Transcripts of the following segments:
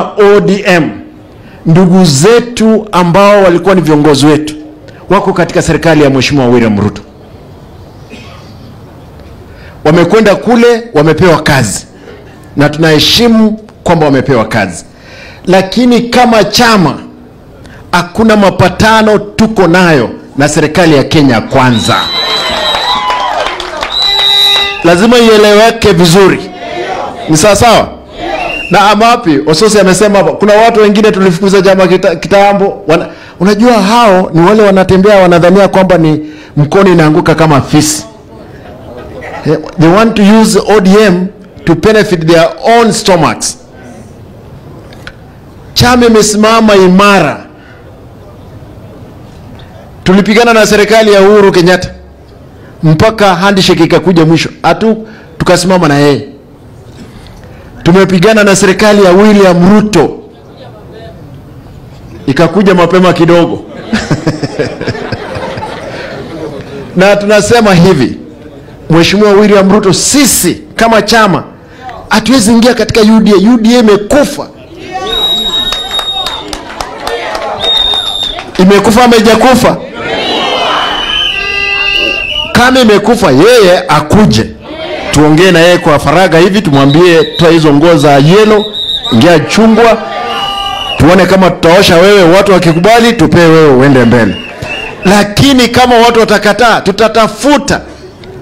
ODM, ndugu zetu ambao walikuwa ni viongozi wetu wako katika serikali ya Mheshimiwa William Ruto. Wamekwenda kule, wamepewa kazi, na tunaheshimu kwamba wamepewa kazi. Lakini kama chama hakuna mapatano tuko nayo na serikali ya Kenya Kwanza. Lazima ieleweke vizuri. Ni sawa sawa? Na amapi Osose amesema hapa kuna watu wengine tulifukuza chama kitambo. Unajua hao ni wale wanatembea wanadhania kwamba ni mkono inaanguka kama fisi. They want to use ODM to benefit their own stomachs. Chama imesimama imara. Tulipigana na serikali ya Uhuru Kenyatta mpaka handshake ikakuja mwisho. Tukasimama na yeye. Tumepigana na serikali ya William Ruto, ikakuja mapema kidogo. Na tunasema hivi, Mheshimiwa William Ruto, sisi kama chama hatuwezi ingia katika UDA. UDA imekufa. Imekufa ama haijakufa? Kama imekufa, yeye akuje tuongee na yeye kwa faraga hivi, tumwambie toa hizo nguo za yellow, ingia chungwa, tuone kama tutaosha wewe. Watu wakikubali tupee wewe uende mbele. Lakini kama watu watakataa, tutatafuta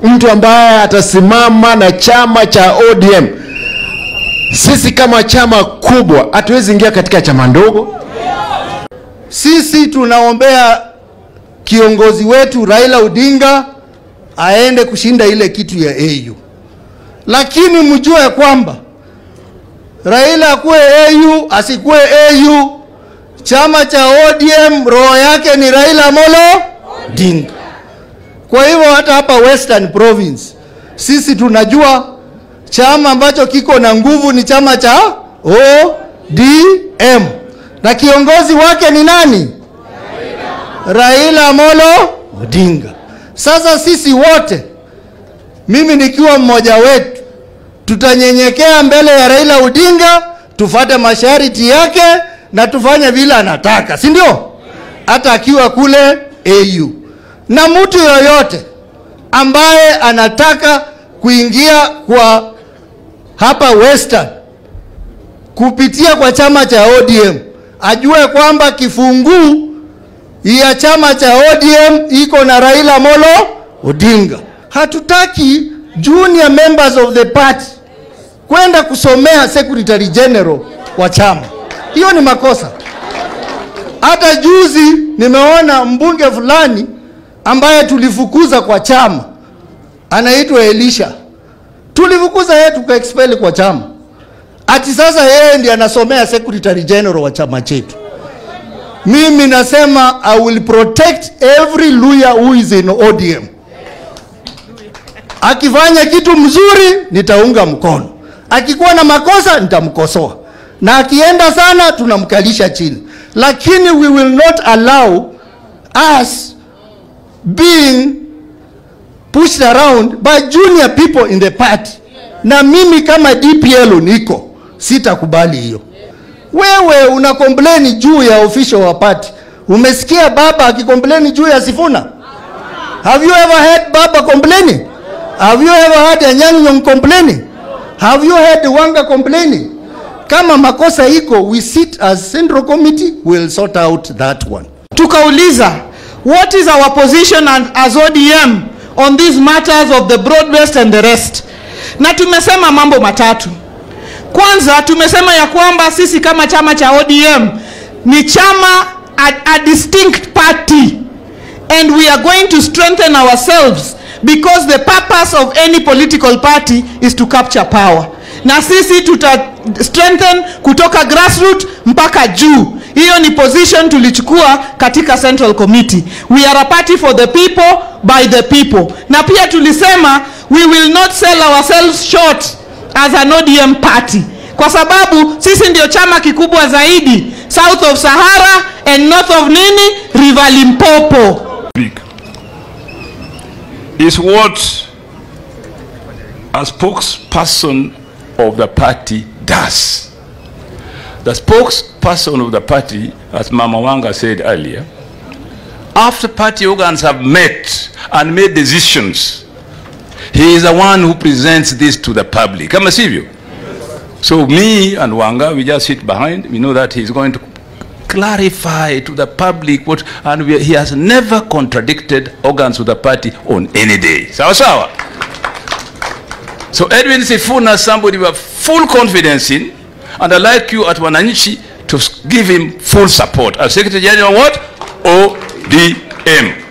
mtu ambaye atasimama na chama cha ODM. Sisi kama chama kubwa hatuwezi ingia katika chama ndogo. Sisi tunaombea kiongozi wetu Raila Odinga aende kushinda ile kitu ya AU. Lakini mjue kwamba Raila akuwe AU asikuwe AU, chama cha ODM roho yake ni Raila Amolo Odinga. Kwa hivyo hata hapa Western Province sisi tunajua chama ambacho kiko na nguvu ni chama cha ODM. Na kiongozi wake ni nani? Raila Amolo Odinga. Sasa sisi wote, mimi nikiwa mmoja wetu, tutanyenyekea mbele ya Raila Odinga, tufate masharti yake na tufanye vile anataka, si ndio? Hata akiwa kule AU. Na mtu yoyote ambaye anataka kuingia kwa hapa Western kupitia kwa chama cha ODM, ajue kwamba kifunguu ya chama cha ODM iko na Raila Amolo Odinga. Hatutaki junior members of the party kwenda kusomea secretary general wa chama. Hiyo ni makosa. Hata juzi nimeona mbunge fulani ambaye tulifukuza kwa chama, anaitwa Elisha. Tulifukuza yeye tuka-expel kwa chama. Ati sasa yeye ndiye anasomea secretary general wa chama chetu. Mimi nasema I will protect every lawyer who is in ODM. Akifanya kitu mzuri nitaunga mkono. Akikuwa na makosa nitamkosoa. Na akienda sana tunamkalisha chini. Lakini we will not allow us being pushed around by junior people in the party. Na mimi kama DPL niko, sitakubali hiyo. Wewe una complain juu ya official wa party. Umesikia baba akicomplain juu ya Sifuna? Have you ever heard baba complaining? Have you ever heard Anyang' Nyong'o complaining? Have you heard Wanga complaining? Kama makosa iko, we sit as central committee, we'll sort out that one. Tukauliza, what is our position as ODM on these matters of the broad-based and the rest? Na tumesema mambo matatu. Kwanza tumesema ya kwamba sisi kama chama cha ODM ni chama a distinct party, and we are going to strengthen ourselves because the purpose of any political party is to capture power. Na sisi tuta strengthen kutoka grassroots mpaka juu. Hiyo ni position tulichukua katika Central Committee. We are a party for the people, by the people. Na pia tulisema we will not sell ourselves short as an ODM party, kwa sababu sisi ndio chama kikubwa zaidi south of Sahara and north of nini, River Limpopo. Is what a spokesperson of the party does. The spokesperson of the party, as Mama Wanga said earlier, after party organs have met and made decisions, he is the one who presents this to the public. Kama sivyo? So me and Wanga, we just sit behind. We know that he's going to clarify to the public what, and he has never contradicted organs of the party on any day. Sawa sawa. So Edwin Sifuna, somebody we have full confidence in, and I'd like you at Wananchi to give him full support. As Secretary General, what? ODM.